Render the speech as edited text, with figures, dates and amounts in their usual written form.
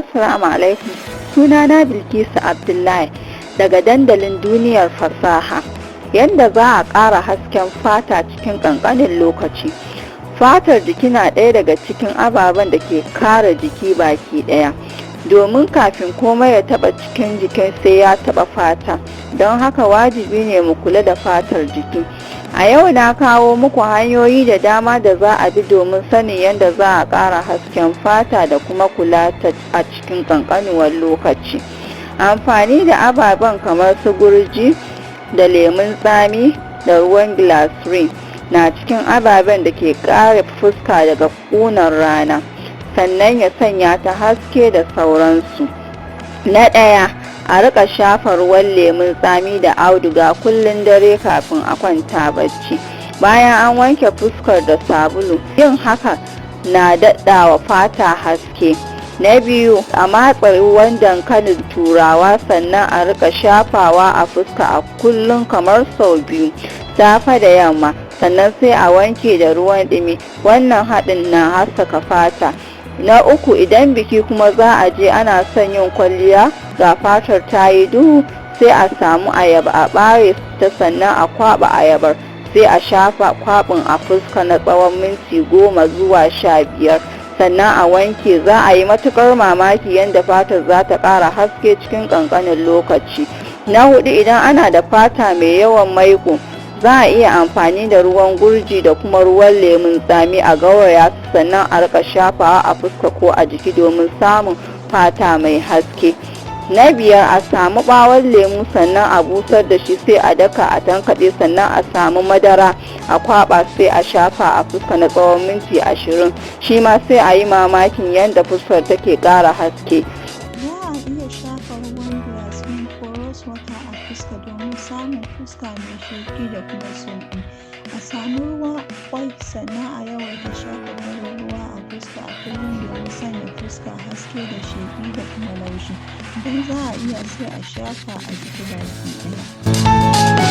Assalamu alaikum. Sunana Bilkisu Abdullahi daga dandalin duniyar fasaha. Yanda za a ƙara hasken fata cikin ƙanƙanin lokaci. Fatar jiki na ɗaya daga cikin ababen da ke kare jiki baki ɗaya. Domin kafin komai ya taɓa cikin jikin, sai ya taɓa fata. Don haka wajibi ne mu kula da fatar jiki. A yau na kawo muku hanyoyi da dama da za a bi domin sanin yadda za a ƙara hasken fata da kuma kula ta a cikin ƙanƙanuwar lokaci. Amfani da ababen kamar su gurji da lemun tsami da ruwan glycerin na cikin ababen da ke kare fuska daga ƙunar rana, sannan ya sanya ta haske da sauransu. Na ɗaya, a rika shafa ruwan lemun tsami da auduga kullum dare kafin a kwanta bacci, bayan an wanke fuskar da sabulu. Yin haka na daɗawa fata haske. Na biyu, a matsa ruwan dankalin Turawa, sannan a rika shafawa a fuska a kullum kamar sau biyu, safe da yamma, sannan sai a wanke da ruwan ɗumi. Wannan haɗin na haskaka fata. Na uku, idan biki kuma za a je, ana son yin kwalliya, ga fatar ta yi duhu, sai a samu ayaba a ɓare ta, sannan a kwaɓa ayabar, sai a shafa kwaɓin a fuska na tsawon minti 10 zuwa 15, sannan a wanke. Za a yi matukar mamaki yadda fatar za ta ƙara haske cikin ƙanƙanin lokaci. Na hudu, idan ana da fata mai yawan maiko, za a iya amfani da ruwan gurji da kuma ruwan lemun tsami, a gauraya su, sannan a rika shafawa a fuska ko a jiki domin samun fata mai haske. Na biyar, a samu bawon lemu, sannan a busar da shi, sai a daka a tankaɗe, sannan a samu madara a kwaba, sai a shafa a fuska na tsawon minti 20. Shi ma sai a yi mamakin yadda fuskar take ƙara haske. Za a iya shafa ruwan glycerin ko rose water a fuska domin samun fuska mai sheƙi da kuma sulɓi. A sami ruwan ƙwai, sannan a yawaita shafa farin ruwa a fuska a kullum domin sanya fuska haske da sheƙi da kuma laushi. Idan za a iya, sai a shafa a jiki baki ɗaya.